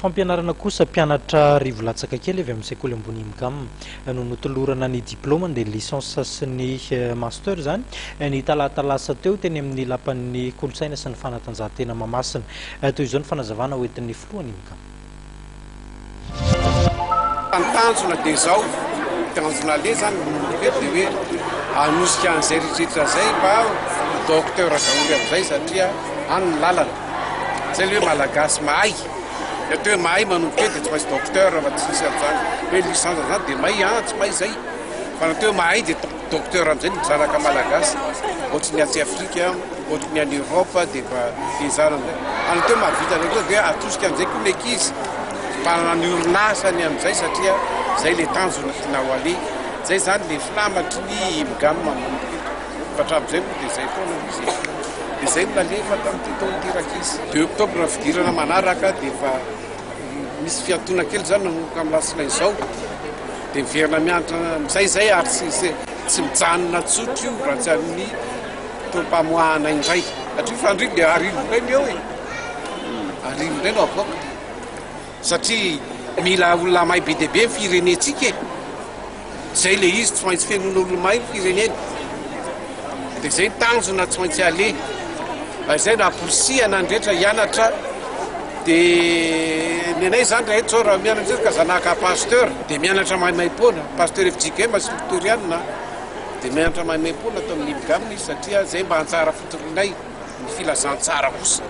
Fampianarana kosa, mpianatra arivo latsaka kely avy amin'ny sekoly ambony IMGAM no notolorana ny diplaomany dia licence sy ny master izany ny talata lasa teo teny amin'ny lapan'ny kolontsaina sy ny fanatanjahantena Mahamasina. Toy izao ny fanazavana hoentin'ny filohan'ny IMGAM. Ny tanjona dia izao, ny tanjona aleha izany manomboka eto dia hoe hanosika an'izay rehetrarehetra izay mba ho docteur daholo amin'izay satria any ny lalana. Izay ilay hoe malagasy mahay. Ny atao hoe mahay manomboka eo dia tsy maintsy docteur fa tsy misy an'izany hoe licence izany dia mahay an, tsy mahay izay. Fa ny atao hoe mahay dia docteur amin'izay ny zanaka malagasy. Ohatry ny atsy Afrika, ohatry ny any Europe dia efa ezahana amin'izay. Ary ny atao hoe mahavita an'izay koa dia atosika amin'izay koa ny ankizy mba hanana ny orinasany amin'izay satria izay ilay tanjona tiana ho aleha. Izay izany ilay filamatry ny IMGAM manomboka eto. Fa hatramin'izay moa dia izay foana no izy e. Dia izay no nalefa tamin'ity taona ity rankizy. Deux octobre ny fidirana manaraka dia efa misy fiatoana kely izany nanomboka amin'ny alatsinainy izao. Dia miverina mianatra amin'izay izay ary tsy tsy mijanona tsotra io raha tsy amin'ny fotoam-pamoahana indray. Satria fandriana dia arivo indray ny eo e. Arivo indray no avoaka. Satria mila olona mahay be dia be ny firenentsika e. Zay le izy, tsy maintsy fenoina olona mahay ny firenena. De zay ny tanjona tsy maintsy aleha. Ary zay no amporisihana ny rehetra hianatra. De ny anay zany raha eto zao raha mianatra eto ka zanaka pasteur de mianatra maimaimpoana. Pasteur FJKM sy Victoriana de mianatra maimaimpoana ato amin'ny IMGAM izy satria zay mba anjara fitorianay ny filazantsara kosa.